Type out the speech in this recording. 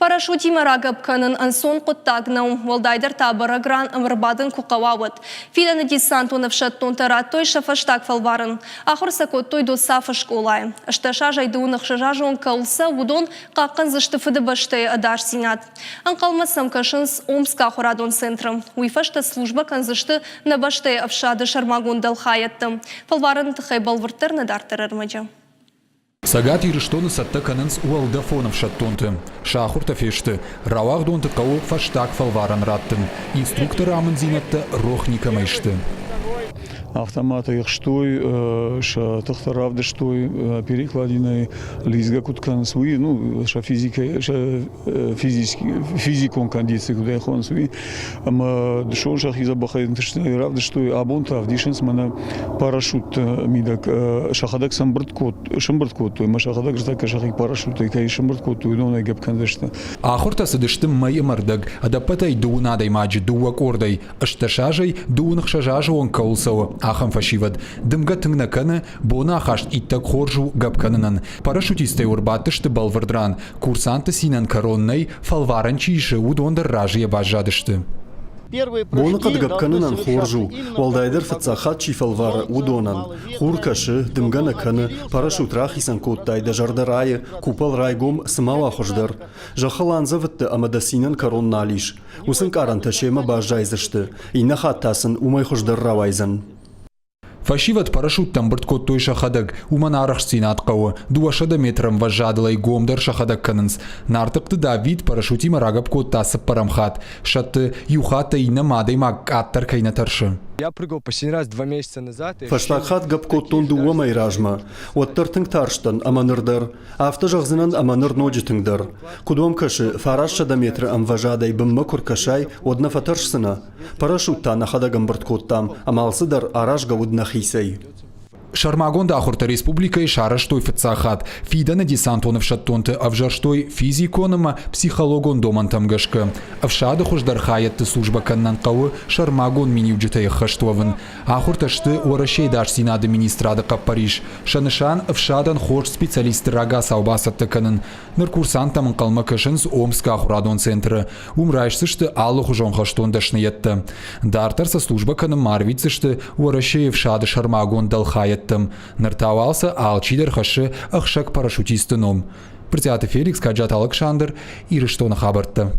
Парашютимӕ рагӕпп кӕнын ӕнцон хъуыддаг нӕу, уӕлдайдӕр та бӕрӕг ран ӕрбадын куы хъӕуа, уӕд. Фидӕны десантон ӕфсӕддонтӕ радтой сӕ фӕстаг фӕлварӕн. Ахуыр сӕ кодтой ДОСААФ-ы скъолайы. 18 азӕй дыууын ӕхсӕзазон кӕуыл цӕуы, уыдон хъахъхъӕндзысты Фыдыбӕстӕйы ӕдасдзинад. Ӕнхъӕлмӕ сӕм кӕсынц Омскы ахуырадон центры. Уый фӕстӕ службӕ кӕндзысты нӕ бӕстӕйы ӕфсады сӕрмагонд дӕлхайӕдты. Фӕлварӕны тыххӕй бӕлвырддӕр нӕ дарддӕр ӕрмӕджы. Цӕгат Ирыстоны цӕттӕ кӕнынц уӕлдӕфон ӕфсӕддонты. Сӕ ахуыртӕ фесты. Рауагъдонты хъӕуы фӕстаг фӕлварӕн раттын. Инструкторы амынддзинӕдтӕ рох никӕмӕй сты. Автоматӕй ӕхстой, сӕ тыхтӕ равдыстой, перекладинӕй лидзгӕ куыд кӕнынц, уый, ну, сӕ физикӕ, сӕ физикон кондици куыд ӕй хонынц, уый. Ӕмӕ дысон сӕхи дзӕбӕхӕй ӕнтыстытӕй равдыстой, абон та ӕвдисынц мӕнӕ парашютты мидӕг сӕхӕдӕг сӕмбырд кодтой ӕмӕ сӕхӕдӕг ныртӕккӕ сӕхи парашюттӕй кӕй сӕмбырд кодтой, уыдонӕй гӕпп кӕндзысты. Ахуыртӕ цыдысты мӕй ӕмӕ рдӕг, ӕдӕппӕтӕй дыууын адӕймаджы дыууӕ къордӕй, 18 азӕй дыууын ӕхсӕз азы онг кӕуыл цӕуы, ахӕм фӕсивӕд. Дымгӕ тынг нӕ кӕны, боны ахаст иттӕг хорз у гӕпп кӕнынӕн. Парашютисттӕ ӕрбадтысты бӕлвырд ран, Курсантты цинӕн кӕрон нӕй, фӕлварӕн чи исы, уыдон дӕр разыйӕ баззадысты. Боныхъӕд гӕпп кӕнынӕн хорз у, уӕлдайдӕр фыццаг хатт чи фӕлвары, уыдонӕн. Хур кӕсы, дымгӕ нӕ кӕны, парашют рахицӕн кодтай, дӕ зӕрдӕ райы, купол райгом, цы ма уа хуыздӕр. Зӕххыл андзӕвыдтӕ ӕмӕ дӕ цинӕн кӕрон нал ис. Уыцы ӕнкъарӕнтӕ семӕ баззайдзысты, иннӕ хатт та сын уымӕй хуыздӕр рауайдзӕн. Фӕсивӕд парашюттӕ ӕмбырд кодтой сӕхӕдӕг, уымӕн арӕхстдзинад хъӕуы, 200 метры ӕмвӕзадыл ӕй гомдӕр сӕхӕдӕг кӕнынц. Нартыхъты Давид парашютимӕ рагӕпп кодта цыппӕрӕм хатт. Сӕтты, иу хаттӕй иннӕмӕ адӕймаг къаддӕр кӕй нӕ тӕрсы. Фӕстаг хатт гӕпп кодтон дыууӕ мӕйы размӕ. Уӕддӕр тынг тарстӕн ӕмӕ ныр дӕр. Афтӕ зӕгъдзынӕн ӕмӕ ныр ноджы тынгдӕр. Куыд уӕм кӕсы, 900 метры ӕмвӕзадӕй бынмӕ куы ркӕсай, уӕд нӕ фӕтӕрсдзынӕ? Парашют та нӕхӕдӕг ӕмбырд кодтам, ӕмӕ алцыдӕр аразгӕ уыд нӕхицӕй. Сӕрмагонд ахуыртӕ республикӕйы сарӕзтой фыццаг хатт. Фидӕны десантон ӕфсӕддонты ӕвзӕрстой физикон ӕмӕ психологон домӕнтӕм гӕсгӕ. Ӕфсады хуыздӕр хайӕдты службӕ кӕнынӕн хъӕуы сӕрмагонд миниуджытӕй ӕххӕст уӕвын. Ахуыртӕ сты Уӕрӕсейы ӕдасдзинады министрады хъӕппӕрис. Сӕ нысан ӕфсадӕн хорз специалистты рагацау бацӕттӕ кӕнын. Ныр курсанттӕм ӕнхъӕлмӕ кӕсынц Омскы ахуырадон центры. Уым райсдзысты алыхуызон хӕстон дӕсныйӕдтӕ. Дарддӕр сӕ службӕ кӕнынмӕ арвитдзысты Уӕрӕсейы ӕфсады сӕрмагонд дӕлхайӕдтӕм. Ныр та уал сӕ алчидӕр хӕссы ӕхсӕг парашютисты ном. Брытъиаты Феликс, Каджаты Алыксандр, Ирыстоны хабӕрттӕ.